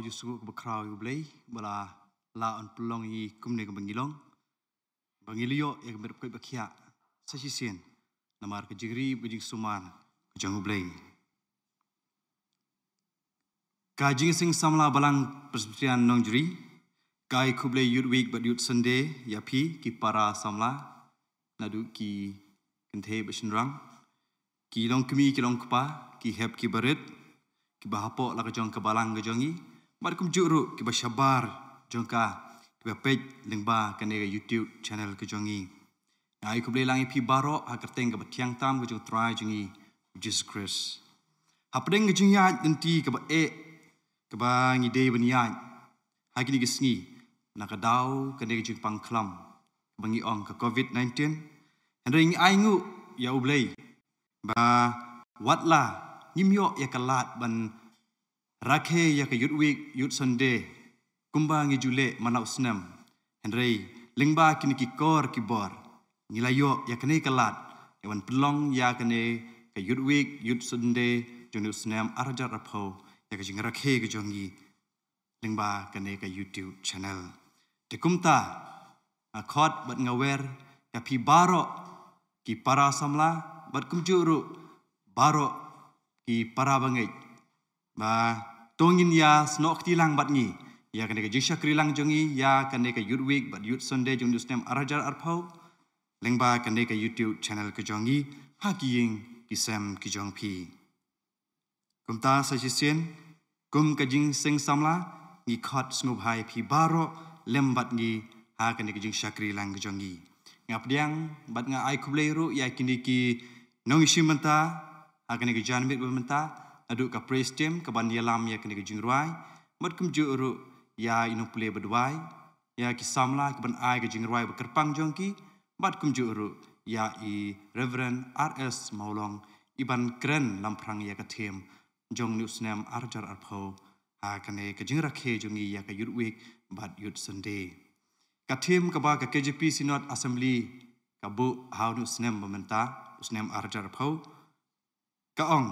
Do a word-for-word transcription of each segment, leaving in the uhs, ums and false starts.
Jisu kaba khraw ïa U Blei ba la lah ban pynlong ïa ngi kumne kaba ngi long, ba ngi la ïoh ïa ka met ba koit ba khiah sa shisien namar ka jingri bad ka jingsumar ka jong U Blei. Ka Jingïaseng Samla Balang Presbyterian Nongjri ka ai khublei Youth Week bad Youth Sunday ïa phi ki para samla, naduh ki kynthei bad shynrang, ki long kmie ki long kpa, ki hep ki barit, kiba hapoh la ka jong ka balang ka jong ngi, bad kumjuh ruh kiba shabar jong ka, kiba peit lyngba kane ka YouTube channel ka jong ngi. Nga ai khublei lang ïa phi baroh ha ka kyrteng kaba thiang tam ka jong U Trai jong ngi, U Jisu Khrist. Hapdeng ka jingïaid lynti kaba eh kaba ngi dei ban ïaid ha kine ki sngi na ka daw kane ka jingpang khlam kaba ngi ong ka Covid nineteen, hynrei ngi ainguh ïa U Blei ba wat la ngim ïoh ïa ka lad ban rakhe ïa ka Youth Week, Youth Sunday kumba ngi ju leh man la u snem, hynrei lyngba kine ki kor ki bor ngi la ïoh ïa kane ka lad ïa ban pynlong ïa kane ka Youth Week, Youth Sunday jong une u snem ar hajar arphew ïa ka jingrakhe ka jong ngi lyngba kane ka YouTube channel. Te kumta nga khot bad nga wer ïa phi baroh ki para samla bad kumjuh ruh baroh ki para bangeit ba to ngin ïasnoh kti lang bad ngi ïa kane ka jingshakri lang jong ngi ïa kane ka Youth Week bad Youth Sunday jong une u snem ar hajar arphew lyngba kane ka YouTube channel ka jong ngi ha ki ïing ki sem ki jong phi. Kumta sa shisien kum ka Jingïaseng Samla ngi khot sngewbha ïa phi baroh lem bad ngi ha kane ka jingshakri lang ka jong ngi. Nga pdiang bad nga ai khublei ruh ïa kine ki nongïashim bynta ha kane ka janmiet ba mynta, naduh ka praise team kaban ïalam ïa kane ka jingrwai, bad kumjuh ruh ïa i nongpule ba duwai, ïa ki samla kiban ai ka jingrwai ba kyrpang jong ki, bad kumjuh ruh ïa i Reverend R S Mawlong iban kren lamphrang ïa ka theme jong une u snem ar hajar arphew ha kane ka jingrakhe jong ngi ïa ka Youth Week bad Youth Sunday. Ka theme kaba ka K J P Synod Assembly ka buh ha une u snem ba mynta, u snem ar hajar arphew, ka ong,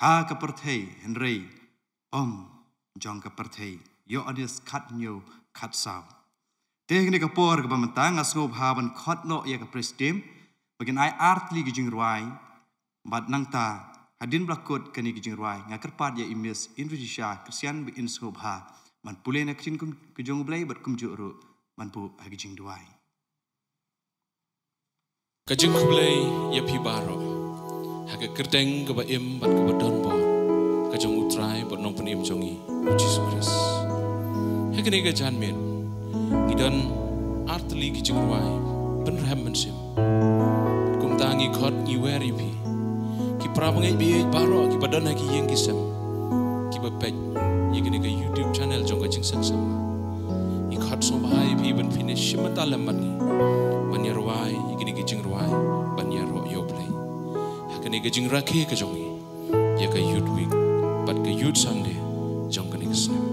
ha ka pyrthei hynrei ym jong ka pyrthei. Ïoannis khathynñiew khatsaw. Te ha kane ka por kaba mynta nga sngewbha ban khot noh ïa ka praise team ba kin ai ar tylli ki jingrwai, bad nangta hadien ba la kut kine ki jingrwai nga kyrpad ïa i Miss Indrisha Christian ba in sngewbha ban pule na ka ktien ka jong U Blei bad kumjuh ruh ban buh ha ki jingduwai. Ka jingkhublei ïa phi baroh ha ka kyrteng kaba im bad kaba don bor ka jong U Trai bad Nongpynim jong ngi, U Jisu Khrist. Ha kane ka janmiet ngi don ar tylli ki jingrwai ban rhem ban shim. Kumta ngi khot ngi wer ïa phi ki para bangeit baroh kiba don ha ki ïing ki sem kiba peit ïa kane ka YouTube channel jong ka Jingïaseng Samla. Ngi khot sngewbha ïa phi ban phin ïashim bynta lem bad ngi ban ïarwai ïa kine ki jingrwai ban ïaroh ïa U Blei ha kane ka jingrakhe ka jong ngi ïa ka Youth Week bad ka Youth Sunday jong kane ka snem.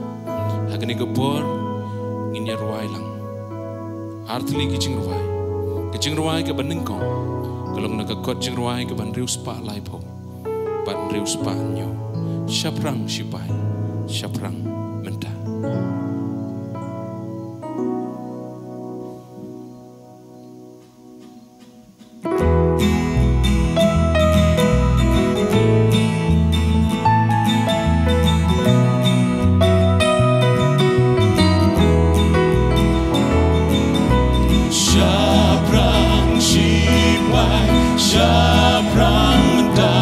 Ha kane ka por ngin ïarwai lang ar tylli ki jingrwai. Ka jingrwai kaba nyngkong ka long na ka kot jingrwai kaba hynriew spah laiphew bad hynriew spah hynñiew. Shaphrang shipai, shaphrang mynta. Shaphrang shipai, shaphrang mynta,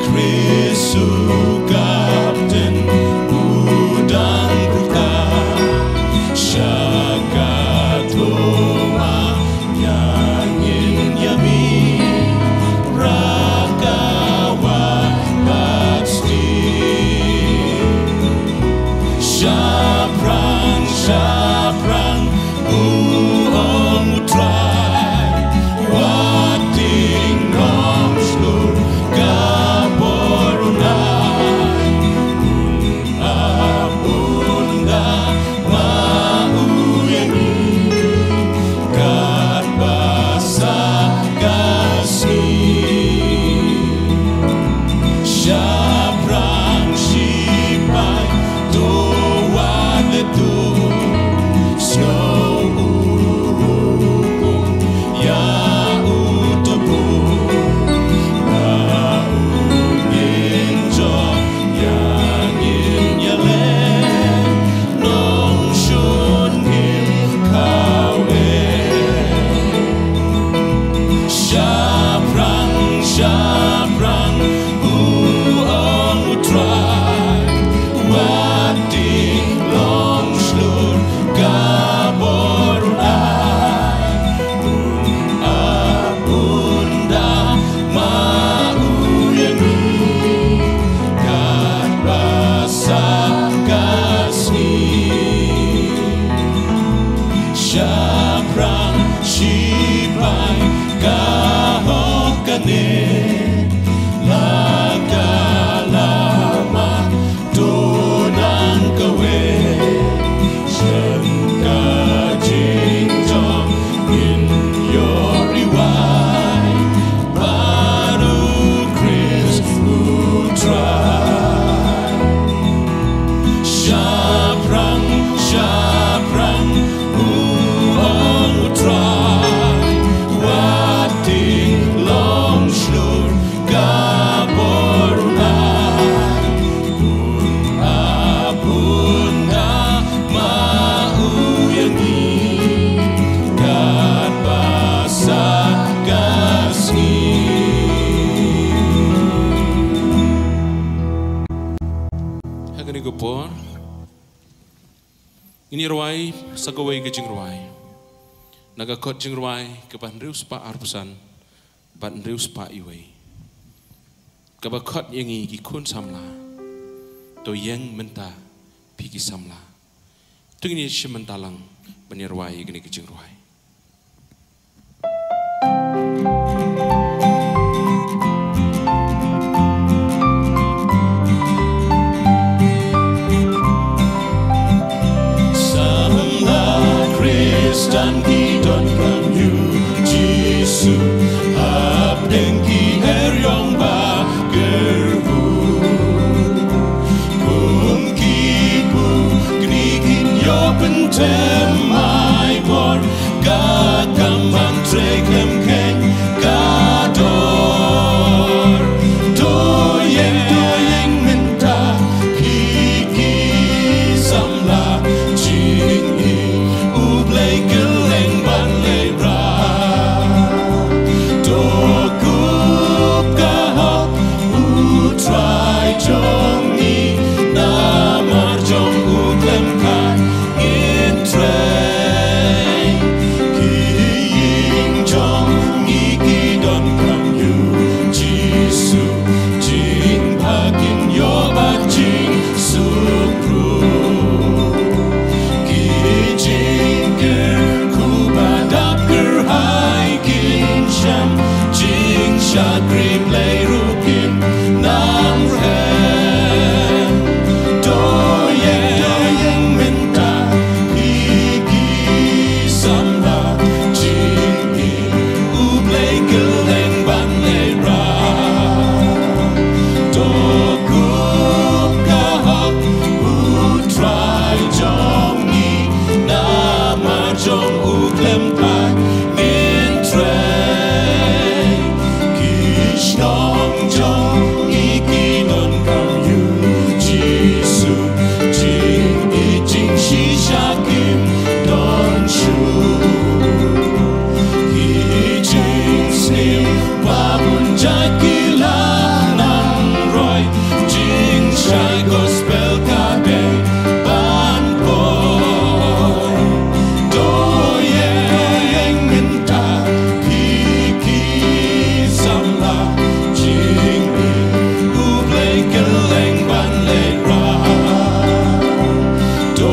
Khrist u Kapten u dang pyrta. Sha ka thoma ïa ngin ïa mih, raka wat bad sting. Shaphrang, shaphrang, u ong U Trai, wat ding Shaphrang, shaphrang, u ong u Trai, wat ïa long shlur ka bor un ai. Un ap un da ma u ïa ngi, katba sah ka sngi. Shaphrang shipai ka hok kane, la ka la mat to nang kawei. Shen ka jingjop ngin ïoh ri wai bad u Khrist u Trai. Shaphrang, shaphrang, u ong u Trai, wat ïa long shlur ka bor un ai. Un ap un da ma u ïa ngi, katba sah ka sngi. Ha kane ka por ngin ïa rwai sa kawei ka jingrwai na ka kot jingrwai kaba hynriew spah arphew san bad hynriew spah iwei, kaba khot ïa ngi ki khun samla. To ïeng mynta phi ki samla. To ngin ïa shim bynta lang ban ïa rwai ïa kane ka jingrwai. Samla Khristan ki donkam ïa u Jisu, hapdeng ki eriong ba kyrhuh. Kum ki pukni kin ïoh pyntem ai bor, ka kam ban trei khlem kheiñ ka dor. To ïeng, to ïeng mynta, phi ki samla, jingim U Blei kylleng ban leit rah. To kup ka hok u Trai jong ngi, namar jong u khlem kha ngin trei. Ki ïing jong ngi ki donkam ïa u Jisu, jingbha kin ïoh bad jingsuk ruh. Ki jingkyrkhu ba dap kyrhai kin shem, jingshakri Blei ruh kin nang rhem. To ïeng, to ïeng mynta, phi ki samla, jingim U Blei kylleng ban leit rah. To kup ka hok u Trai jong ngi, namar jong u khlem kha ngin trei. Ki shnong jong ngi ki donkam ïa u Jisu, jingïeit jingshisha kin don shuh. Ki jingsniew ba bun jait ki la nang roi, jingshai gospel ka dei ban poi. To ïeng mynta, phi ki samla, jingim U Blei kylleng ban leit rah. To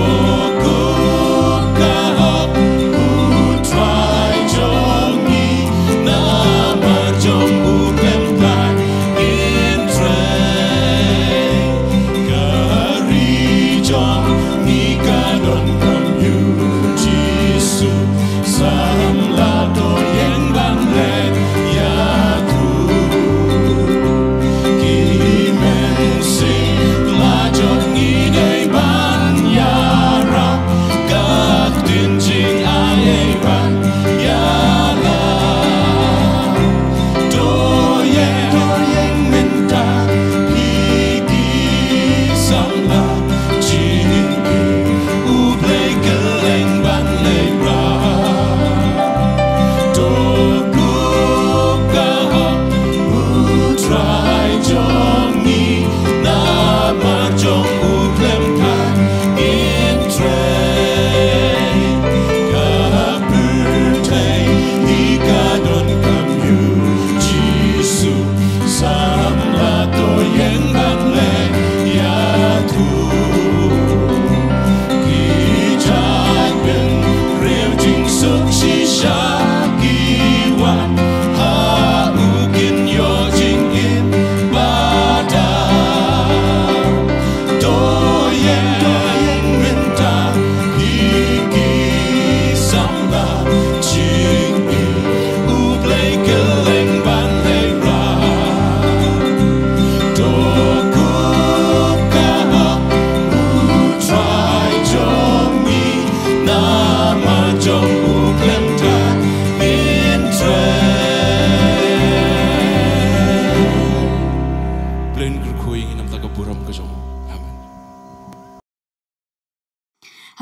kup ka hok u Trai jong ngi, namar jong u khlem kha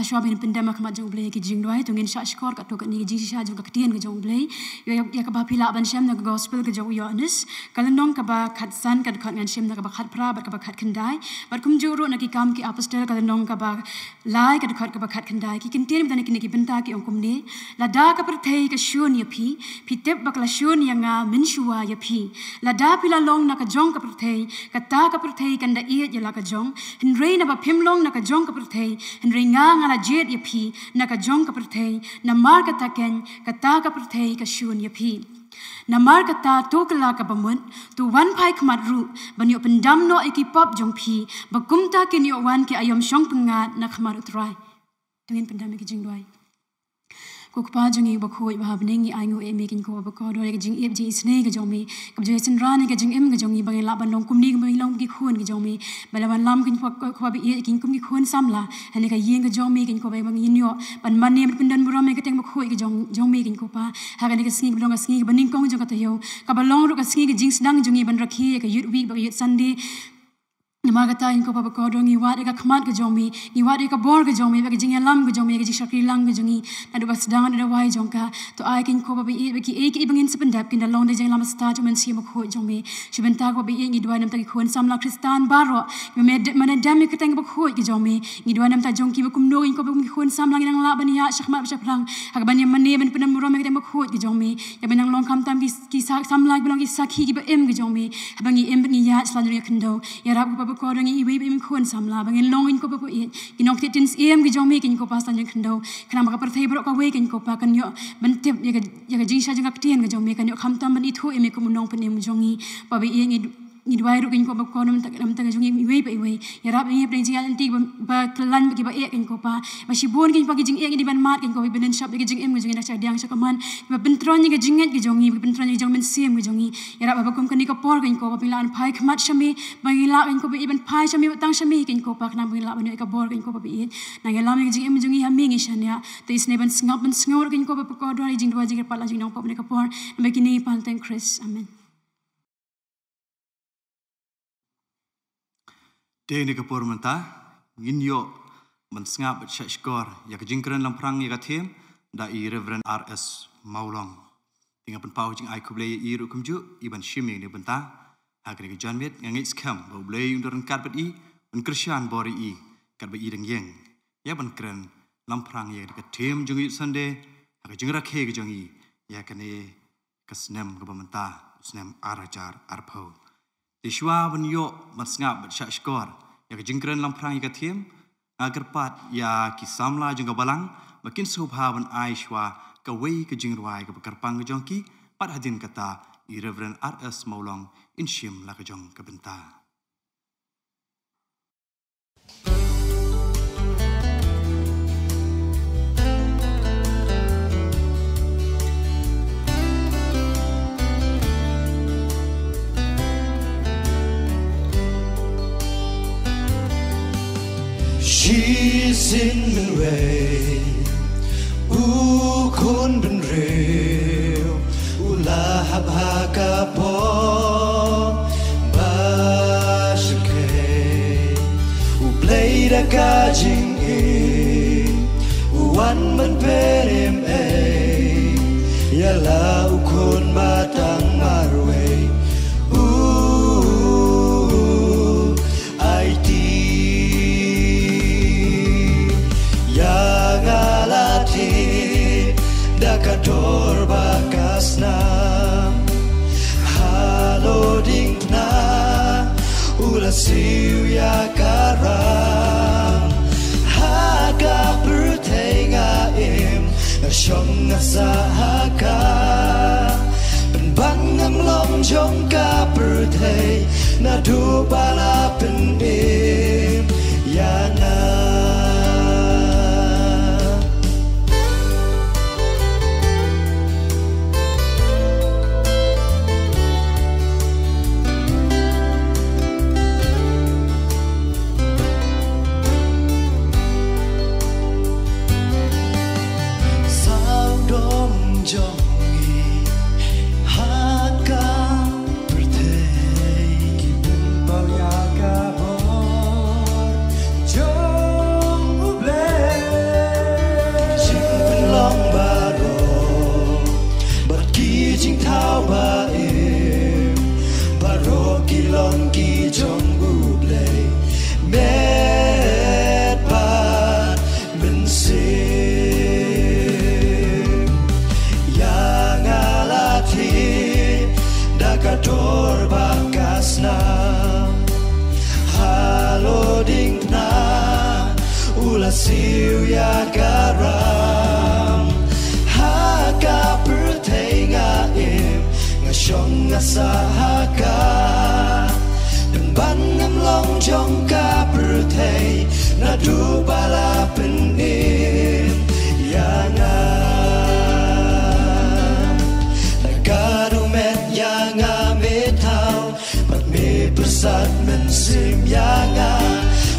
Shuwa ban pyndem ha khmat jong U Blei ki jingduwai, to ngin shah shkor katto katne ki jingshisha jong ka ktien ka jong U Blei. Ïa, ïa, ïa kaba phi lah ban shem na ka gospel ka jong u Ïoannis, ka lynnong kaba khatsan, ka dkhot ngan shem na kaba khatphra bad kaba khatkhyndai. Bad kumjuh ruh na Ki Kam ki Apostol, ka lynnong kaba lai, ka dkhot kaba khatkhyndai. Ki kyntien ba na kine ki bynta ki ong kumne: Lada ka pyrthei ka shun ïa phi, phi tip ba ka la shun ïa nga mynshuwa ïa phi. Lada phi la long na ka jong ka pyrthei, kata ka pyrthei kan da ïeit ïa la ka jong. Hynrei naba phim long na ka jong ka pyrthei, hynrei nga nga la jied ïa phi na ka jong ka pyrthei. Namar kata keiñ, kata ka pyrthei ka shun ïa phi. Namar kata to kylla kaba mut, to wan phai khmat ruh, ban ïoh pyndam noh ïa ki pop jong phi, ba kumta kin ïoh wan ki aïom shong pyngngad na khmat U Trai. To ngin pyndam ïa ki jingduwai. Ko Kpa jong ngi uba khuid uba ha bneng, ngi ai nguh ïa me keiñ ko Kpa bakordor ïa ka jingïeit jingisynei ka jong me, kaba ju ïasynran ïa ka jingim ka jong ngi, ba ngin lah ban long kumne, ba ngin long ki khun ka jong me ba la wanlam, keiñ ko Kpa, Kpa baieit, keiñ kum ki khun samla ha kane ka ïing ka jong me, keiñ ko Kpa, ba ngin ïoh ban mane ban pyndonburom ïa ka kyrteng bakhuid ka jong, jong me, keiñ ko Kpa. Ha kane ka sngi kaba long ka sngi kaba nyngkong jong ka taïew, kaba long ruh ka sngi ka jingsdang jong ngi ban rakhe ïa ka Youth Week bad ka Youth Sunday. Namar kata keiñ ko Kpa bakordor, ngi wad ïa ka khmat ka jong me, ngi wad ïa ka bor ka jong me, bad ka jingïalam ka jong me, ka jingshakri lang ka jong ngi, naduh ba sdang haduh dawai jong ka. To ai keiñ ko Kpa baieit ba kiei kiei ba ngin sa pyndep kin da long da ka jingïalam stad jong U Mynsiem Bakhuid jong me. Shu bynta ko Kpa baieit ngi duwai na ka bynta ki khun samla Khristan baroh, ba me de-, mane dem ïa ka kyrteng bakhuid ka jong me. Ngi duwai na ka bynta jong ki ba kumno keiñ ko Kpa, kum ki khun samla ngi nang lah ban ïaid shakhmat bad shaphrang ha kaban ïa mane ban pyndonburom ïa ka kyrteng bakhuid ka jong me. Ïa ban nang long khamtam ki, ki sa-, samla kiba long ki sakhi kiba im ka jong me, haba ngi im bad ngi ïaid sha la jong ka khyndew. Ïarap ko Kpa bakordor ïa ngi iwei pa iwei khun samla, ba ngin long keiñ ko Kpa baieit ki nongktieh ktien syiem ki jong me, keiñ ko Kpa, sha la jong ka khyndew. Khnang ba ka pyrthei baroh kawei keiñ ko Kpa kan ïoh ban tip ïa ka, ïa ka jingshisha jong ka ktien ka jong me, kan ïoh khamtam ban ithuh ïa me kum u Nongpynim jong ngi. Kpa baieit, ngi, ngi duwai ruh keiñ ko Kpa bakordor na ka bynta, na ka bynta ka jong ngi iwei pa iwei. Ïarap ïa ngi hapdeng ka jingïaid lynti ba, ba kylla bad kiba eh keiñ ko Kpa, ba shibun keiñ Kpa ki jingeh ngi dei ban mad keiñ ko Kpa, ban shap ïa ka jingim ka jong ngi na ka shadien sha ka man, ba pyntreikam ïa ka jingngeit ka jong ngi, ba pyntreikam ïa ka jong U Mynsiem ka jong ngi. Ïarap ba kum kane ka por keiñ ko Kpa, ba ngin lah ban phai khmat sha me, ba ngin lah keiñ ko Kpa baieit ban phai sha me, ba tang sha me keiñ ko Kpa, khnang ba ngin lah ban ïoh ïa ka bor keiñ ko Kpa baieit. Nang ïalam ïa ka jingim jong ngi ha me ngi shaniah. To isynei ban sngap ban sngew ruh keiñ ko Kpa bakordor ïa ka jingduwai jingkyrpad la jong ngi nongpop ha kane ka por. Namar kine ngi pan ha ka kyrteng Khrist. Amen. Te ha kane ka por mynta ngin ïoh ban sngap bad shah shkor ïa ka jingkren lamphrang ïa ka theme da i Reverend R S Mawlong. Te nga pynpaw jingai khublei ïa i ruh kumjuh, i ban shim ïa kane ka bynta. Ha kane ka janmiet nga ngeit skhem ba U Blei un don ryngkat bad i, un kyrshan bor ïa i katba i dang ïeng ïa ban kren lamphrang ïa ka theme jong ka Youth Sunday ha ka jingrakhe ka jong i ïa kane ka snem kaba mynta, u snem ar hajar arphew. Te shuwa ban ïoh ban sngap bad shah shkor ïa ka jingkren lamphrang ïa ka theme, nga kyrpad ïa ki samla jong ka balang ba kin sngewbha ban ai shuwa kawei ka jingrwai kaba kyrpang ka jong ki, bad hadien kata i Reverend R S Mawlong in shim la ka jong ka bynta. Shisien mynwei u khun bynriew u la hap ha ka pop ba shyrkhei. U Blei da ka jingim u wan ban pynrem ei ïa la u khun ba tang marwei. U aiti ïa nga la tip da ka dor ba ka snam. Halor diengphna u la siew ïa ka ram. Ha ka pyrthei nga im, nga shong nga sah ha ka. Pynban ngam long jong ka pyrthei naduh ba la pynim ïa nga. Sawdong jong ngi ha ka pyrthei ki pynpaw ïa ka bor. Haba im baroh ki long ki jong U Blei, met bad mynsiem. Ïa nga la thied da ka dur bad ka snam. Halor diengphna u la siew ïa ka ram. Ha ka pyrthei nga im, nga shong nga sah ha ka. Pynban ngam long jong ka pyrthei, naduh ba la pynim ïa nga. Na ka dur met ïa nga me thaw, bad me pyrsad mynsiem ïa nga.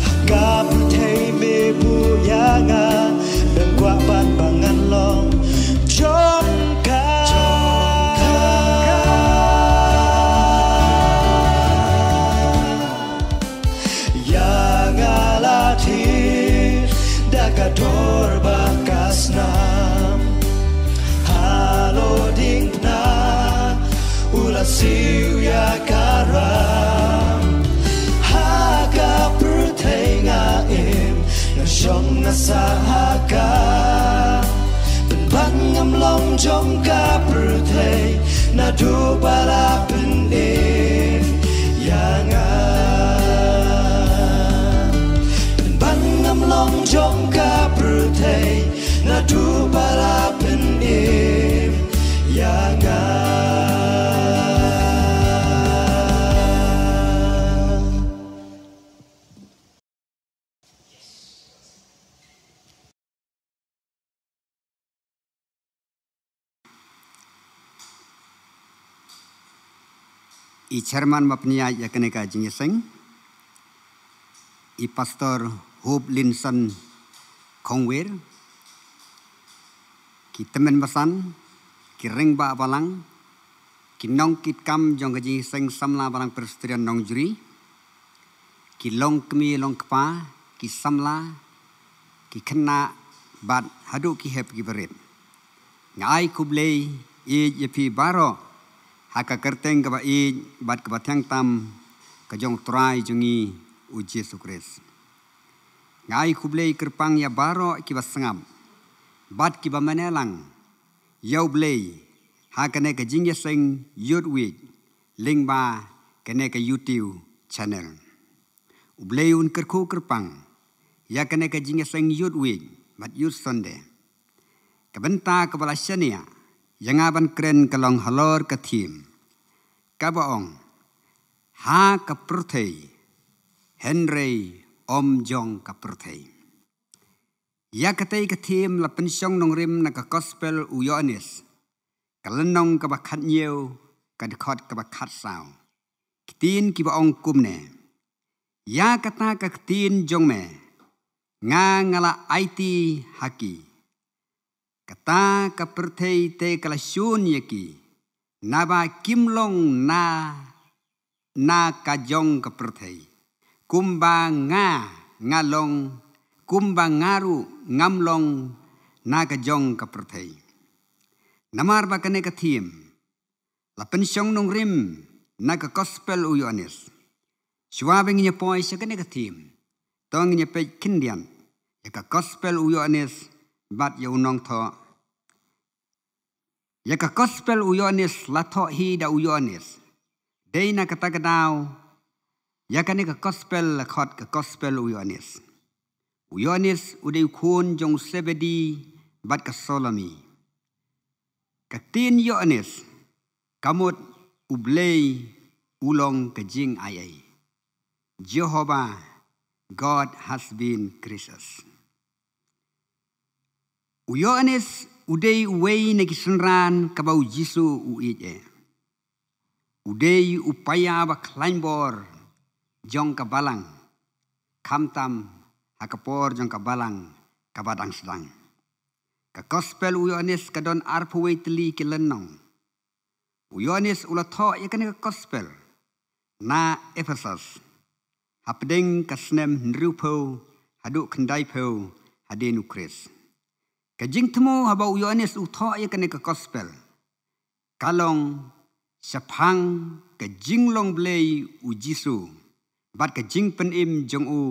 Ha ka pyrthei me buh ïa nga, me kwah ban ba ngan long jong ka. Ïa nga la thied da ka dur bad ka snam. Halor diengphna u la siew ïa ka ram. Ha ka pyrthei nga im, nga shong nga sah ha ka. Pynban ngam long jong ka pyrthei, naduh ba la pynim ïa nga. Pynban ngam long jong ka pyrthei, naduh ba la pynim ïa nga. I chairman ba pynïaid ïa kane ka jingïaseng, i Pastor Hope Linson Kongwer, ki tymmen basan, ki rangbah balang, ki nongkitkam jong ka jingïaseng samla Balang Presbyterian Nongjri, ki longkmie longkpa, ki samla, ki khynnah, bad haduh ki hep ki barit. Nga ai khublei ïeit ïa phi baroh ha ka kyrteng kaba ïeit bad kaba thiang tam ka jong U Trai jong ngi U Jisu Khrist. Nga ai khublei kyrpang ïa baroh kiba sngap bad kiba mane lang ïa U Blei ha kane ka jingïaseng Youth Week lyngba kane ka YouTube channel. U Blei un kyrkhu kyrpang ïa kane ka jingïaseng Youth Week bad Youth Sunday. Ka bynta kaba la shaniah ïa nga ban kren ka long halor ka theme kaba ong, ha ka pyrthei hynrei ym jong ka pyrthei. Ïa katei ka theme la pynshong nongrim na ka Gospel u Ïoannis, ka lynnong kaba khathynñiew, ka dkhot kaba khatsaw. Ki ktien kiba ong kumne: Ïa kata ka ktien jong me nga, nga la aiti ha ki. Kata ka pyrthei te ka la shun ïa ki, naba kim long na, na ka jong ka pyrthei, kumba nga, nga long, kumba nga ruh ngam long na ka jong ka pyrthei. Namar ba kane ka theme la pynshong nongrim na ka Gospel u Ïoannis. Shuwa ba ngin ïa poi sha kane ka theme, to ngin ïa peit khyndiat ïa ka Gospel u Ïoannis bad ïa u nongthoh. Ïa ka Gospel u Ïoannis la thoh hi da u Ïoannis. Dei na kata ka daw ïa kane ka Gospel la khot ka Gospel u Ïoannis. U Ïoannis u dei u khun jong u Sebedi bad ka Salomi. Ka ktien Ïoannis ka mut U Blei u long ka jingaiei. Jehovah, God has been gracious. U Ïoannis u dei uwei na ki synran kaba u Jisu u ïeit eh. U dei u paia ba khlaiñ bor jong ka balang, khamtam ha ka por jong ka balang kaba dang sdang. Ka Gospel u Ïoannis ka don arphew wei tylli ki lynnong. U Ïoannis u la thoh ïa kane ka Gospel na Ephesus hapdeng ka snem hynriewphew haduh khyndaiphew hadien u Khrist. Ka jingthmu haba u Ïoannis u thoh ïa kane ka Gospel, Ka long shaphang ka jinglong Blei u Jisu bad ka jingpynim jong u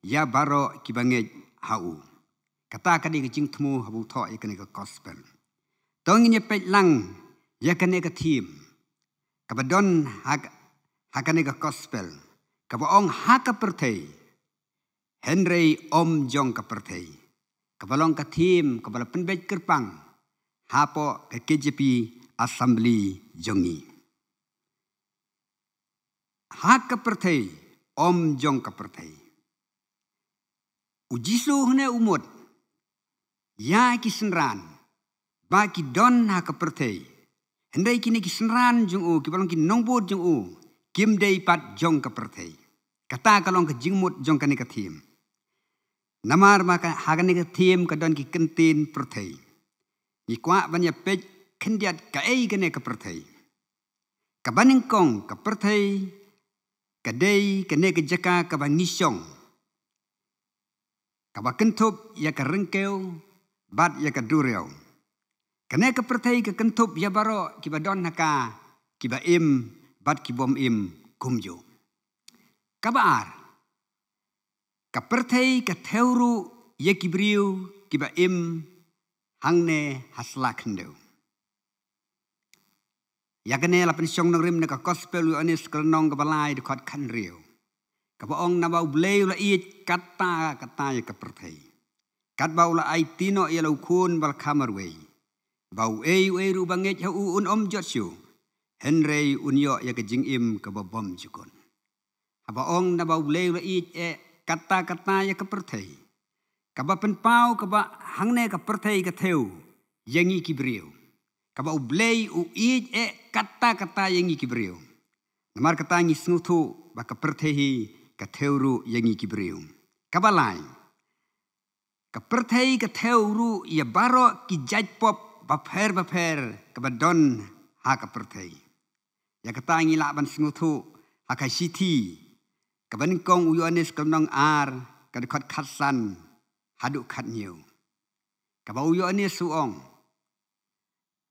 ïa baroh kiba ngeit ha u. Kata ka dei ka jingthmu haba u thoh ïa kane ka gospel. To ngin ïa peit lang ïa kane ka theme kaba don ha, ha kane ka gospel, kaba ong ha ka pyrthei, hynrei ym jong ka pyrthei. Kaba long ka theme kaba la pynbeit kyrpang hapoh ka K J P Assembly jong ngi. Ha ka pyrthei, ym jong ka pyrthei. U Jisu hangne u mut ïa ki synran ba ki don ha ka pyrthei, hynrei kine ki synran jong u, kiba long ki nongbud jong u, kim dei pat jong ka pyrthei. Kata ka long ka jingmut jong kane ka theme. Namar ba ka, ha kane ka theme ka don ki kyntien pyrthei. Ngi kwah ban ïa peit khyndiat kaei kane ka pyrthei. Kaba nyngkong, ka pyrthei ka dei kane ka jaka kaba ngi shong, kaba kynthup ïa ka ryngkew bad ïa ka duriaw. Kane ka pyrthei ka kynthup ïa baroh kiba don ha ka, kiba im bad kibym im kumjuh. Kaba ar, ka pyrthei ka thew ruh ïa ki briew kiba im hangne ha sla khyndew. Ïa kane la pynshong nongrim na ka gospel u Ïoannis ka lynnong kaba lai dkhot khathynriew, kaba ong naba U Blei u la ïeit katta katta ïa ka pyrthei, katba u la aiti noh ïa la u khun ba la kha marwei, ba uei uei ruh ba ngeit ha u un ym jot shuh, hynrei un ïoh ïa ka jingim kaba bymjukut. Haba ong naba U Blei u la ïeit eh katta katta ïa ka pyrthei, kaba pynpaw kaba hangne ka pyrthei ka thew ïa ngi ki briew, kaba U Blei u ïeit eh katta katta ïa ngi ki briew. Namar kata ngi sngewthuh ba ka pyrthei hi ka thew ruh ïa ngi ki briew. Kaba lai, ka pyrthei ka thew ruh ïa baroh ki jait pop bapher bapher kaba don ha ka pyrthei. Ïa kata ngi lah ban sngewthuh ha ka shithi kaba nyngkong u Ïoannis ka lynnong ar, ka dkhot khatsan haduh khathynñiew, kaba u Ïoannis u ong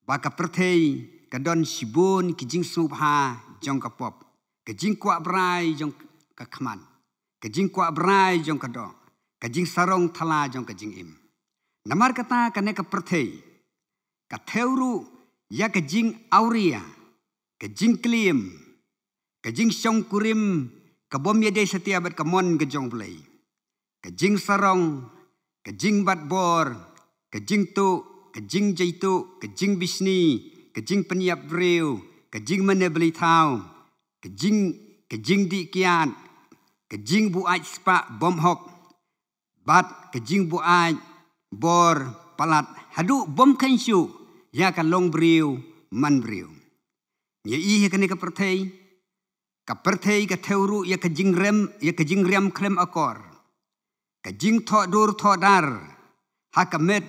ba ka pyrthei ka don shibun ki jingsngewbha jong ka pop, ka jingkwah brai jong ka khmat, ka jingkwah brai jong ka doh, ka jingsarong thala jong ka jingim. Namar kata kane ka pyrthei ka thew ruh ïa ka jingawria, ka jingklim, ka jingshongkurim ka bym ïadei satia bad ka mon ka jong U Blei, ka jingsarong, ka jingbat bor, ka jingtuh, ka jingjaituh, ka jingbishni, ka jingpynïap briew, ka jingmane blei thaw, ka jing, ka jingdih kiad, ka jingbuaid spah bymhok, bad ka jingbuaid bor palat haduh bym kheiñ shuh ïa ka long briew man briew. Ngi ïohi ha kane ka pyrthei, ka pyrthei ka thew ruh ïa ka jingrem, ïa ka jingriam khlem akor, ka jingthoh dur thoh dar ha ka met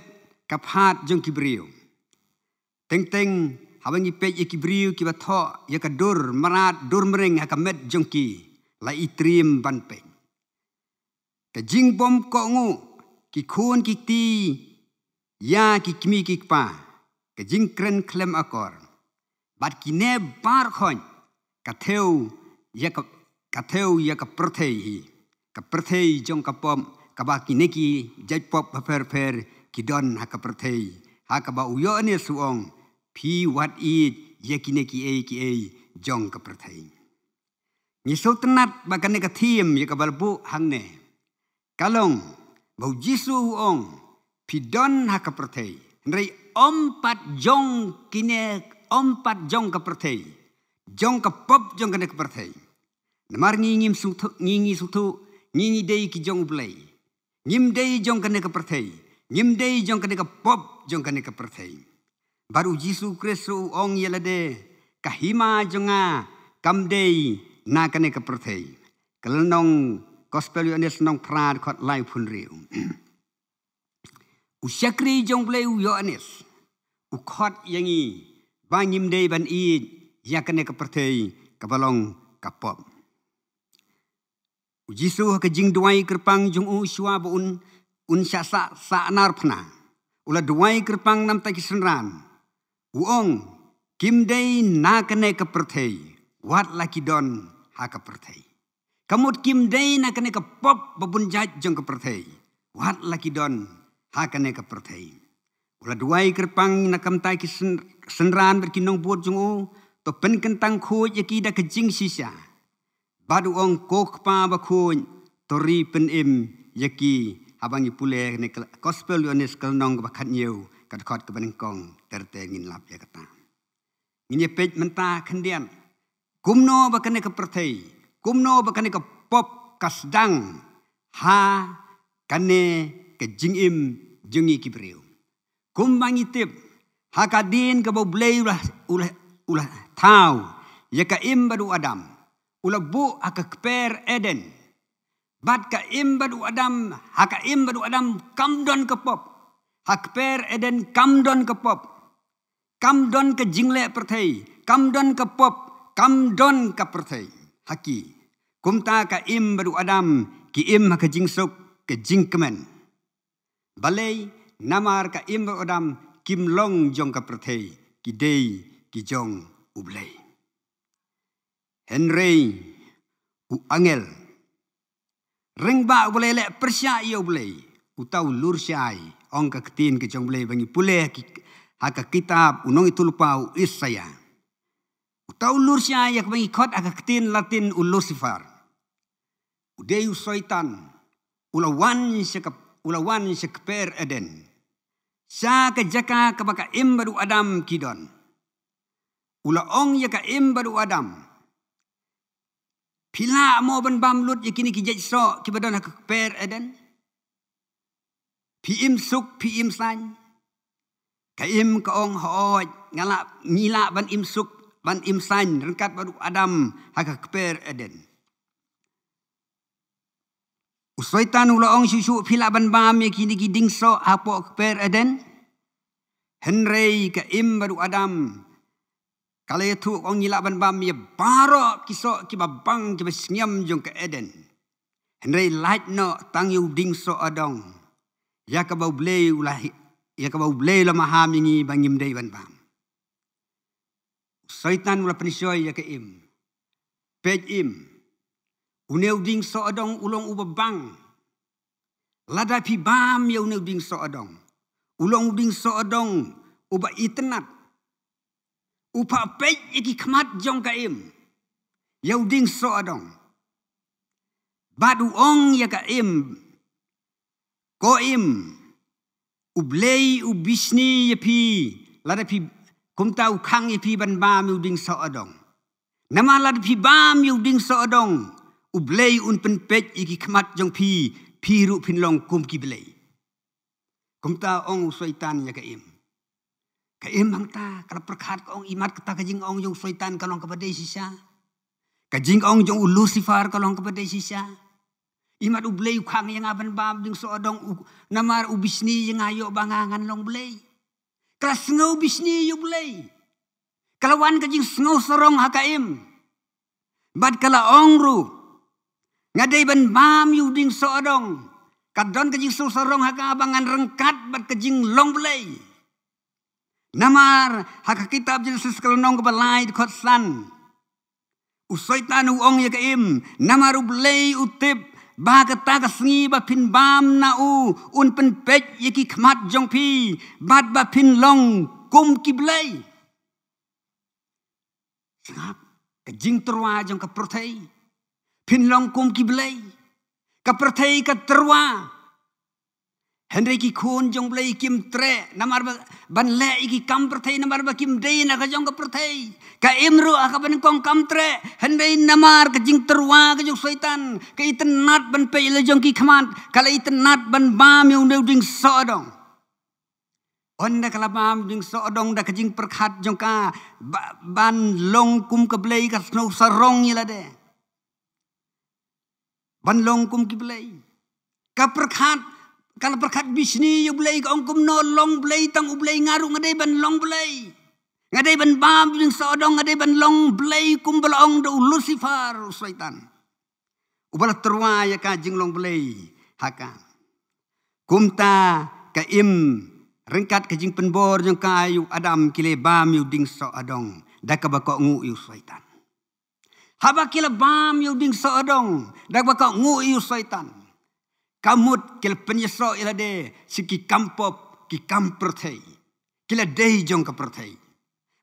ka phad jong ki briew. Teng teng haba ngi peit ïa ki briew kiba thoh ïa ka dur mrad dur mreng ha ka met jong ki, la i triem ban peit. Ka jingbym kohnguh ki khun ki kti ïa ki kmie ki kpa, ka jingkren khlem akor, bad kine baroh ka thew ïa ka, ka thew ïa ka pyrthei hi, ka pyrthei jong ka pop, kaba kine ki jait pop bapher bapher ki don ha ka pyrthei, ha kaba u Ïoannis u ong, phi wat ïeit ïa kine kiei kiei jong ka pyrthei. Ngi sngewtynnat ba kane ka theme ïa kaba la buh hangne ka long ba u Jisu u ong, phi don ha ka pyrthei, hynrei ym pat jong kine, ym pat jong ka pyrthei, jong ka pop jong kane ka pyrthei. Namar ngi ngim sngewthuh, ngi ngi sngewthuh, ngi ngi dei ki jong U Blei. Ngim dei jong kane ka pyrthei, ngim dei jong kane ka pop jong kane ka pyrthei. Bad u Jisu Khrist u ong ïa lade, ka hima jong nga kam dei na kane ka pyrthei. Ka lynnong Gospel u Ïoannis lynnong phra dkhot laiphew hynriew. U shakri jong U Blei u Ïoannis u khot ïa ngi ba ngim dei ban ïeit ïa kane ka pyrthei kaba long ka pop. U Jisu ha ka jingduwai kyrpang jong u shuwa ba un, un shah sah, sah nar phna, u la duwai kyrpang namar ki synran. U ong, Kim dei na kane ka pyrthei, wat la ki don ha ka pyrthei. Ka mut kim dei na kane ka pop ba bun jait jong ka pyrthei, wat la ki don ha kane ka pyrthei. U la duwai kyrpang na ka bynta ki syn-, synran bad ki nongbud jong u, to pynkyntang khuid ïa ki da ka jingshisha. Bad u ong, ko Kpa bakhuid, to ri pynim ïa ki. Haba ngi pule ne ka Gospel Ïoannis ka lynnong kaba khathynñiew, ka dkhot kaba nyngkong, ter ter ngin lap ïa kata. Ngin ïa peit mynta khyndiat kumno ba kane ka pyrthei, kumno ba kane ka pop ka sdang ha kane ka jingim jong ngi ki briew. Kumba ngi tip, ha ka dien kaba U Blei u la, u la, u la thaw ïa ka Im bad u Adam, u la buh ha ka kper Eden. Bad ka Im bad u Adam, ha ka Im bad u Adam kam don ka pop. Ha kper Eden kam don ka pop. Kam don ka jingleh pyrthei, kam don ka pop, kam don ka pyrthei ha ki. Kumta ka Im bad u Adam ki im ha ka jingsuk, ka jingkmen. Balei? Namar ka Im bad u Adam kim long jong ka pyrthei, ki dei ki jong U Blei. Hynrei u angel, rangbah uba la leh pyrshah ïa U Blei, uta u lur shai, ong ka ktien ka jong U Blei ba ngi pule ha ki, ha ka kitab u nongïathuhlypa u Isaïah. Uta u lur shai, ïa kaba ngi khot ha ka ktien Latin u Lucifer, u dei u Soitan, u la wan sha ka, u la wan sha kper Eden, sha ka jaka kaba ka Im bad u Adam ki don. U la ong ïa ka Im bad u Adam, phi lah mo ban bam lut ïa kine ki jait soh kiba don ha ka kper Eden? Phi im suk, phi im saiñ? Ka Im ka ong, hooid, nga lah, ngi lah ban im suk, ban im saiñ ryngkat bad u Adam ha ka kper Eden. U Soitan u la ong, shuh shuh, phi lah ban bam ïa kine ki dieng soh hapoh kper Eden? Hynrei ka Im bad u Adam ka la ïathuh, ka ong, ngi lah ban bam ïa baroh ki soh kiba bang, kiba sngem jong ka Eden. Hynrei lait noh tang ïa u dieng soh adong, ïa kaba U Blei u la, ïa kaba U Blei u la maham ïa ngi ba ngim dei ban bam. U Soitan u la pynshoi ïa ka Im. Peit Im, une u dieng soh adong u long uba bang. Lada phi bam ïa une u dieng soh adong, u long u dieng soh adong uba itynnad. U phah peit ïa ki khmat jong ka Im ïa u dieng soh adong. Bad u ong ïa ka Im, ko Im, U Blei u bishni ïa phi lada phi, kumta u khang ïa phi ban bam ïa u dieng soh adong. Namar lada phi bam ïa u dieng soh adong, U Blei un pynpeit ïa ki khmat jong phi, phi ruh phin long kum ki blei. Kumta ong u Soitan ïa ka Im. Ka Im hangta ka la pyrkhat, ka ong, imat kata ka jingong jong u Soitan ka long kaba dei shisha. Ka jingong jong u Lucifer ka long kaba dei shisha. Imat U Blei u khang ïa nga ban bam dieng soh adong, u, namar u bishni ïa nga ïoh ba nga ngan long blei. Ka la sngew bishni ïa U Blei. Ka la wan ka jingsngew sarong ha ka Im. Bad ka la ong ruh, nga dei ban bam ïa u dieng soh adong. Ka don ka jingsngew sarong ha ka ba ngan ryngkat bad ka jinglong blei. Namar ha ka kitab Jenesis ka lynnong kaba lai dkhot san, u Soitan u ong ïa ka Im, namar U Blei u tip ba kata ka sngi ba phin bam na u, un pynpeit ïa ki khmat jong phi, bad ba phin long kum ki blei. Sngap, ka jingtyrwa jong ka pyrthei. Phin long kum ki blei. Ka pyrthei ka tyrwa. Hynrei ki khun jong Blei kim treh namar ba, ban leh ïa ki kam pyrthei, namar ba kim dei na ka jong ka pyrthei. Ka Im ruh ha kaba nyngkong kam treh, hynrei namar ka jingtyrwa ka jong u Soitan, ka itynnad ban peit la jong ki khmat, ka la itynnad ban bam ïa une u dieng soh adong. Ynda ka la bam dieng soh adong da ka jingpyrkhat jong ka ba, ban long kum ka blei, ka sngew sarong ïa lade ban long kum ki blei. Ka pyrkhat, ka la pyrkhat bishni ïa U Blei, ka ong, kumno long blei tang U Blei, nga ruh nga dei ban long blei. Nga dei ban bam dieng soh adong, nga dei ban long blei kumba la ong da u Lucifer, u Soitan. Uba la tyrwa ïa ka jinglong blei ha ka. Kumta ka Im ryngkat ka jingpynbor jong ka ïa u Adam ki la bam ïa u dieng soh adong da kaba kohnguh ïa u Soitan. Haba ki la bam ïa u dieng soh adong da kaba kohnguh ïa u Soitan, ka mut ki la pynïasoh ïa lade sha ki kam pop, ki kam pyrthei. Ki la dei jong ka pyrthei.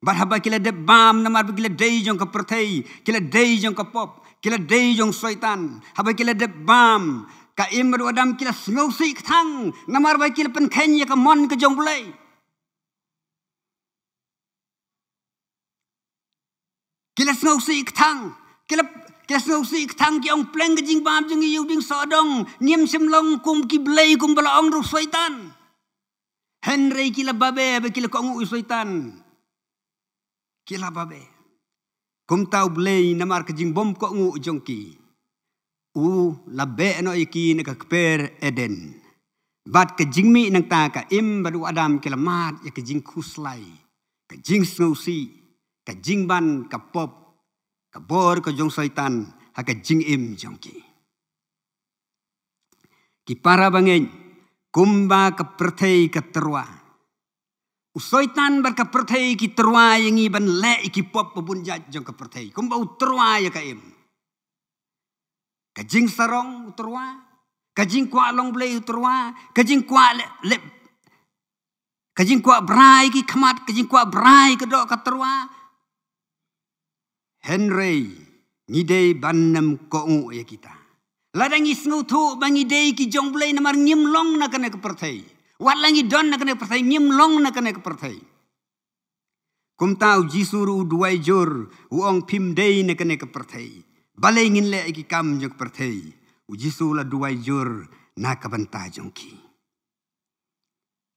Bad haba ki la dep bam namar ba ki la dei jong ka pyrthei, ki la dei jong ka pop, ki la dei jong Soitan. Haba ki la dep bam, ka Im bad u Adam ki la sngewsih kthang namar ba ki la pynkheiñ ïa ka mon ka jong U Blei. Ki la sngewsih kthang. Ki la, ki la sngewsih kthang, ki ong, pleng ka jingbam jong ngi ïa u dieng soh adong, ngim shym long kum ki blei kumba la ong ruh u Soitan. Hynrei ki la babe ba ki la kohnguh ïa u Soitan. Ki la babe. Kumta U Blei namar ka jingbym kohnguh jong ki, u la beh noh ïa ki na ka kper Eden. Bad ka jingmih nangta ka Im bad u Adam ki la mad ïa ka jingkhuslai, ka jingsngewsih, ka jingban ka pop, ka bor ka jong Soitan ha ka jingim jong ki. Ki para bangeit, kumba ka pyrthei ka tyrwa, u Soitan bad ka pyrthei ki tyrwa ïa ngi ban leh ïa ki pop ba bun jait jong ka pyrthei. Kumba u tyrwa ïa ka Im. Ka jingsarong u tyrwa, ka jingkwah long blei u tyrwa, ka jingkwah leh, leh, ka jingkwah brai ki khmat, ka jingkwah brai ka doh ka tyrwa. Hynrei ngi dei ban nym kohnguh ïa kita. Lada ngi sngewthuh ba ngi dei ki jong U Blei namar ngim long na kane ka pyrthei. Wat la ngi don na kane ka pyrthei, ngim long na kane ka pyrthei. Kumta U Jisu ruh u duwai jur, u ong phim dei na kane ka pyrthei. Balei ngin leh ïa ki kam jong ka pyrthei. U Jisu la duwai jur na ka bynta jong ki.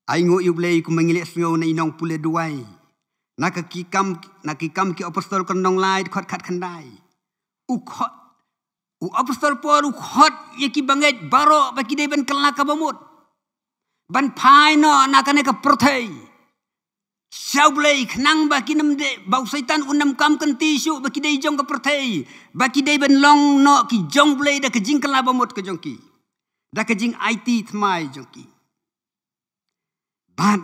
Ai nguh ïa U Blei kumba ngi leh sngew na i nongpule duwai. Na ka ki kam, na ki Kam ki Apostol ka lynnong lai dkhot khatkhyndai. U khot, u Apostol Paul u khot ïa ki bangeit baroh ba ki dei ban kylla kaba mut. Ban phai noh na kane ka pyrthei sha U Blei khnang ba kin ym dei, ba u Soitan un ym kam kynti shuh ba ki dei jong ka pyrthei. Ba ki dei ban long noh ki jong U Blei da ka jingkylla ba mut ka jong ki. Da ka jingaiti thymmai jong ki. Bad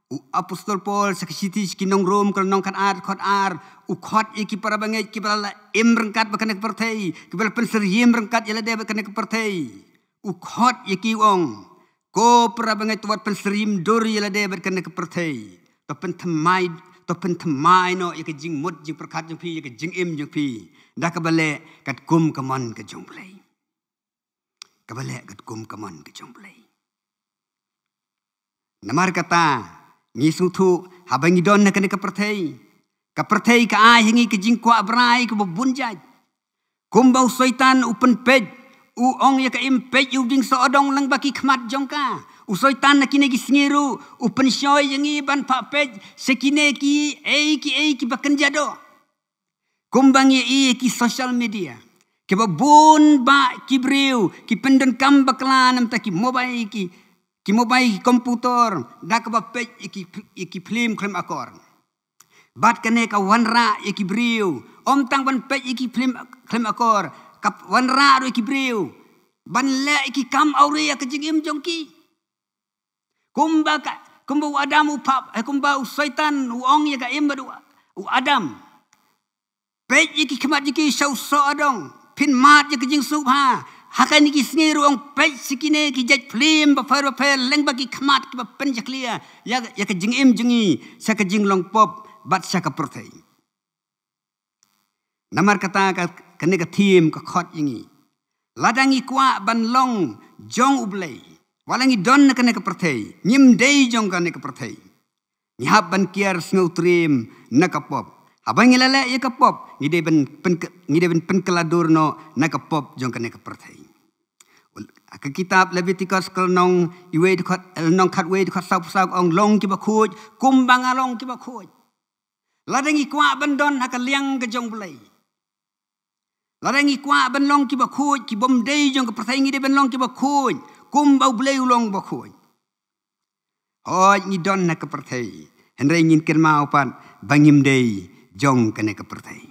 u Apostol Paul sha ka shithi sha ki nong Rom ka lynnong khatar dkhot ar, u khot ïa ki para bangeit kiba la im ryngkat bad kane ka pyrthei, kiba la pynsyriem ryngkat ïa lade bad kane ka pyrthei. U khot ïa ki u ong, ko para bangeit, to wat pynsyriem dur ïa lade bad kane ka pyrthei. To pynthymmai, to pynthymmai noh ïa ka jingmut jingpyrkhat jong phi, ïa ka jingim jong phi. Da kaba leh katkum ka mon ka jong U Blei. Kaba leh katkum ka mon ka jong U Blei. Namar kata, ngi sngewthuh, haba ngi don na kane ka pyrthei, ka pyrthei ka ai ha ngi ka jingkwah brai kaba bun jait. Kumba u Soitan u pynpeit, u ong ïa ka Im peit ïa u dieng soh adong lang bad ki khmat jong ka. U Soitan na kine ki sngi ruh u pynshoi ïa ngi ban phah peit sha kine kiei kiei kiba kynja doh. Kumba ngi ïohi ïa ki social media, kiba bun bah ki briew ki pyndonkam bakla namar ki mobile, ki, ki mobile, ki komputer, da kaba peit ïa ki, ïa ki phlim khlem akor. Bad kane ka wanrah ïa ki briew, ym tang ban peit ïa ki phlim khlem akor, ka wanrah ruh ïa ki briew ban leh ïa ki kam awria ha ka jingim jong ki. Kumba ka, kumba u Adam u phah, eh, kumba u Soitan u ong ïa ka Im bad u, u Adam, peit ïa ki khmat jong ki sha u soh adong, phin mad ïa ka jingsngewbha. Ha kine ki sngi ruh ong peit sha kine ki jait phlim bapher bapher, leng bad ki khmat kiba pynjakhlia ïa, ïa ka jingim jong ngi sha ka jinglong pop bad sha ka pyrthei. Namar kata ka, kane ka theme ka khot ïa ngi. Lada ngi kwah ban long jong U Blei, wat la ngi don na kane ka pyrthei, ngim dei jong kane ka pyrthei, ngi hap ban kiar sngewtriem na ka pop. Haba ngi la leh ïa ka pop, ngi dei ban pyn, ngi dei ban pynkylla dur noh na ka pop jong kane ka pyrthei. Ha ka kitab Leviticus ka lynnong iwei dkhot, lynnong khatwei dkhot sawphew saw ka ong, long kiba khuid kumba nga long kiba khuid. Lada ngi kwah ban don ha ka liang ka jong U Blei, lada ngi kwah ban long kiba khuid, kibym dei jong ka pyrthei, ngi dei ban long kiba khuid kumba U Blei u long ba khuid. Hooid, ngi don ha ka pyrthei, hynrei ngin kynmaw pat ba ngim dei jong kane ka pyrthei.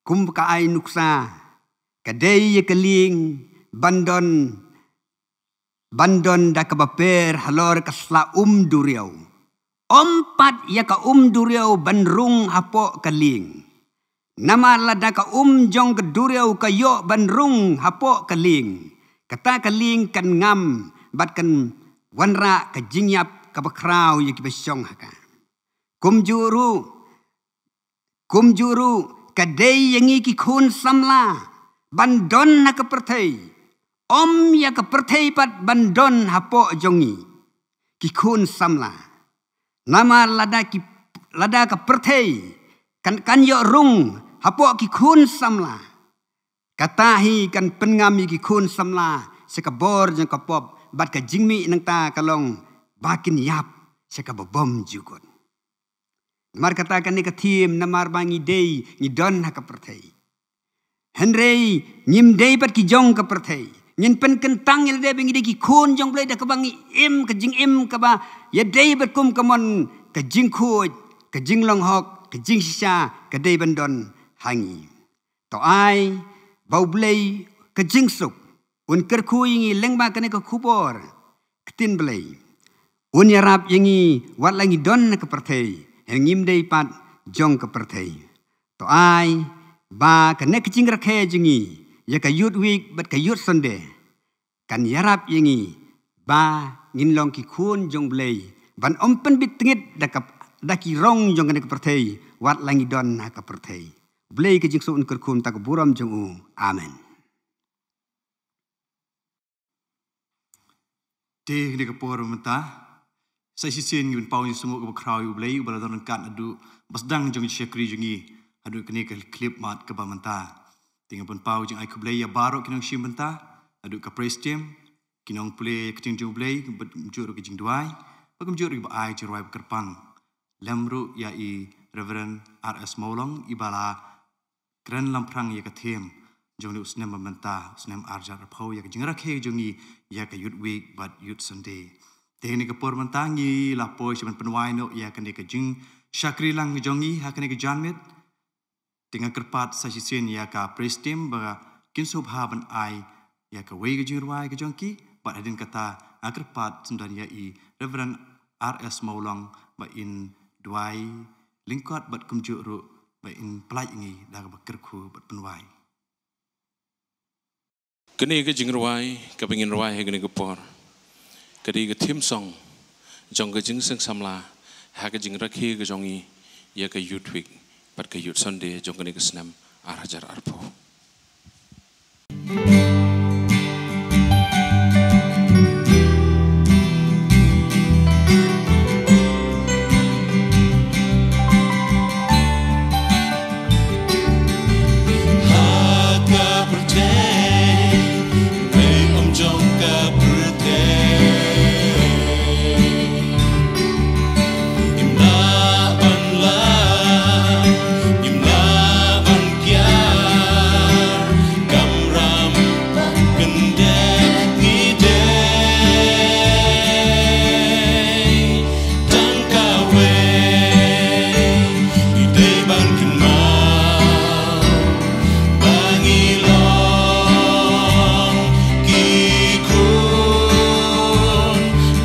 Kum ka ai nuksa, ka dei ïa ka lieng ban don ban don da kaba per halor ka sla um duriaw. Ym pat ïa ka um duriaw ban rung hapoh ka lieng. Namar lada ka um jong ka duriaw ka ïoh ban rung hapoh ka lieng, kata ka lieng kan ngam bad kan wanrah ka jingïap kaba khraw ïa kiba shong ha ka. Kumjuh ruh, kumjuh ruh, ka dei ïa ngi ki khun samla ban don ha ka pyrthei. Ym ïa ka pyrthei pat ban don hapoh jong ngi ki khun samla. Namar lada ki, lada ka pyrthei kan, kan ïoh rung hapoh ki khun samla, kata hi kan pynngam ïa ki khun samla sha ka bor jong ka pop, bad ka jingmih nangta ka long ba kin ïap sha kaba bymjukut. Namar kata kane ka theme, namar ba ngi dei, ngi don ha ka pyrthei. Hynrei ngim dei pat ki jong ka pyrthei. Ngin pynkyntang ïa lade ba ngi dei ki khun jong U Blei da kaba ngi im ka jingim kaba ïadei bad kum ka mon, ka jingkhuid, ka jinglong hok, ka jingshisha ka dei ban don ha ngi. To ai ba U Blei ka jingsuk un kyrkhu ïa ngi lyngba kane ka khubor ka ktien Blei. Un ïarap ïa ngi wat la ngi don ha ka pyrthei, hynrei ngim dei pat jong ka pyrthei. To ai ba kane ka jingrakhe jong ngi ïa ka Youth Week bad ka Youth Sunday kan ïarap ïa ngi ba ngin long ki khun jong U Blei ban ym pynbit tngit da ka, da ki rong jong kane ka pyrthei wat la ngi don ha ka pyrthei. U Blei ka jingsuk un kyrkhu mynta ha ka burom jong u. Amen. Te kane ka por mynta sa shisien ngi pynpaw ïa ka jingsngewnguh kaba khraw ïa U Blei uba la don ryngkat naduh ba sdang jong ka shakri jong ngi haduh kane ka khyllipmat kaba mynta. Te ngi pynpaw jingai khublei ïa baroh ki nongshim bynta, haduh ka praise team, ki nongpule ïa ka ktien jong U Blei, bad kumjuh ruh ka jingduwai, bad kumjuh ruh kiba ai jingrwai ba kyrpang. Lem ruh ïa i Reverend R S Mawlong iba la kren lamphrang ïa ka theme jong une u snem ba mynta, u snem ar hajar arphew, ïa ka jingrakhe jong ngi ïa ka Youth Week bad Youth Sunday. Te kane ka por mynta ngi la poi sha ban pynwai noh ïa kane ka jingshakri lang jong ngi ha kane ka janmiet. Te nga kyrpad sa shisien ïa ka praise team ba kin sngewbha ban ai ïa kawei ka jingrwai ka jong ki, bad hadien kata nga kyrpad sngewdon ïa i Reverend R S Mawlong ba in duwai lyngkot bad kumjuh ruh ba in pynlait ïa ngi da kaba kyrkhu bad pynwai. Kane ka jingrwai kaba ngin rwai ha kane ka por ka dei ka theme song jong ka jingseng samla ha ka jingrakhe ka jong ngi ïa ka Youth Week bad ka Youth Sunday jong kane ka snem ar hajar arphew. Ha ka pyrthei, ei, ym jong ka pyrthei. Ngim lah ban lap, ngim lah ban kiar, kamram ban kyndit ngi dei. Tang kawei ngi dei ban kynmaw ba ngi long ki khun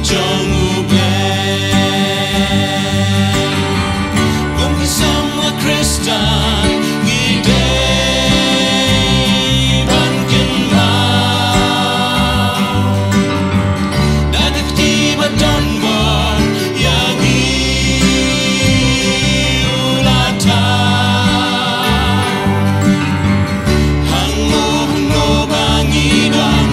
jong U Blei. Kum ki samla Khristan ngi dei ban kynmaw da ka kti ba don bor ïa ngi u la thaw. Hangno hangno ba ngi don,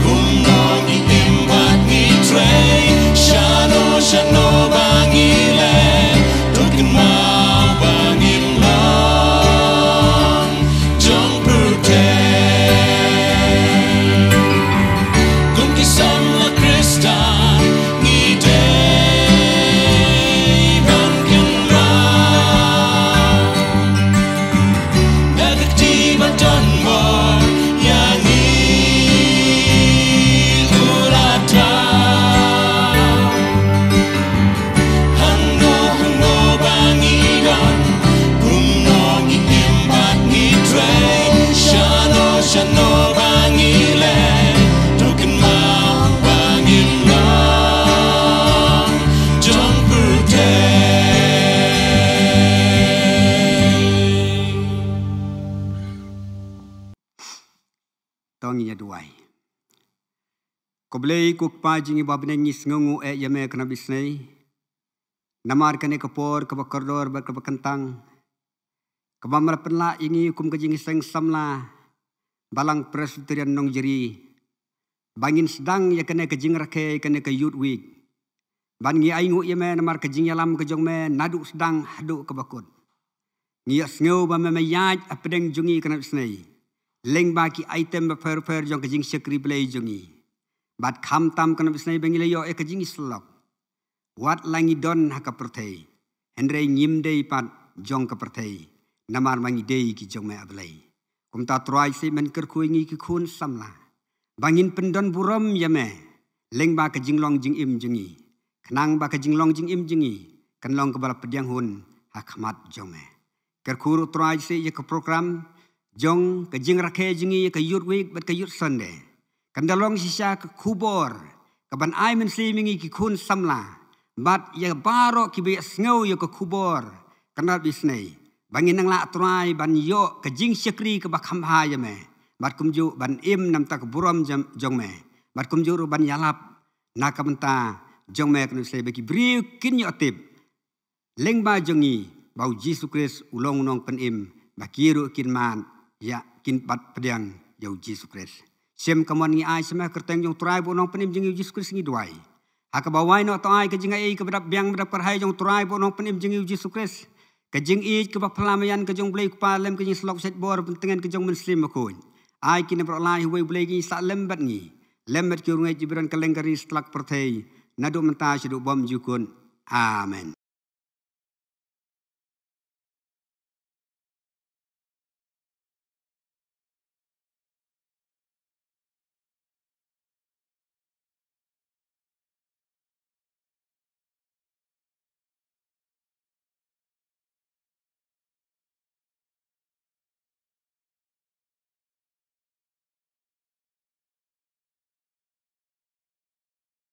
kumno ngi im bad ngi trei, shano shano ba ngi leh, to kynmaw ba ngim long To ngin ïa duwai. Ko Blei ko Kpa jong ngi ba bneng, ngi sngewnguh eh ïa me kane ka sngi. Namar kane ka por kaba kordor bad kaba kyntang, kaba me la pynlah ïa ngi kum ka jingïaseng samla Balang Presbyterian Nongjri, ba ngin sdang ïa kane ka jingrakhe, kane ka Youth Week, ban ngi ainguh ïa me namar ka jingïalam ka jong me naduh sdang haduh kaba kut. Ngi ïohsngew ba me me ïaid hapdeng jong ngi kane ka sngi, lyngba ki item bapher bapher jong ka jingshakri Blei jong ngi. Bad khamtam kane ka sngi ba ngi la ïoh ïa ka jingïasyllok, wat la ngi don ha ka pyrthei, hynrei ngim dei pat jong ka pyrthei, namar ba ngi dei ki jong me, A Blei. Kumta Trai, shisha men kyrkhu ïa ngi ki khun samla, ba ngin pyndon burom ïa me lyngba ka jinglong jingim jong ngi, khnang ba ka jinglong jingim jong ngi kan long kaba la pdiang hun ha khmat jong me. Kyrkhu ruh Trai shisha ïa ka program jong ka jingrakhe jong ngi ïa ka Youth Week bad ka Youth Sunday, kan da long shisha ka khubor kaban ai mynsiem ïa ngi ki khun samla bad ïa baroh kiba ïohsngew ïa ka khubor kane ka sngi, ba ngin nang lah Trai ban ïoh ka jingshakri kaba kham bha ïa me, bad kumjuh ban im na ka bynta ka burom jong, jong me, bad kumjuh ruh ban ïalap na ka bynta jong me kane ka sngi, ba ki briew kin ïoh tip lyngba jong ngi ba U Jisu Khrist u long U Nongpynim, ba ki ruh kin mad ïa, kin bat pdiang ïa U Jisu Khrist. Shim ka mon ngi ai sha me ha ka kyrteng jong U Trai bad U Nongpynim jong ngi U Jisu Khrist ngi duwai. Ha kaba wai noh to ai ka jingaiei kaba dap biang, ba dap kyrhai jong U Trai bad U Nongpynim jong ngi U Jisu Khrist, ka jingïeit kaba phylla maïan ka jong U Blei U Kpa lem ka jingïasyllok shait bor pyntngen ka jong U Mynsiem Bakhuid, ai ki na baroh lai ha uwei U Blei, ki sah lem bad ngi, lem bad ki riewngeit kiba don kylleng ka ri satlak pyrthei, naduh mynta shaduh bymjukut. Amen.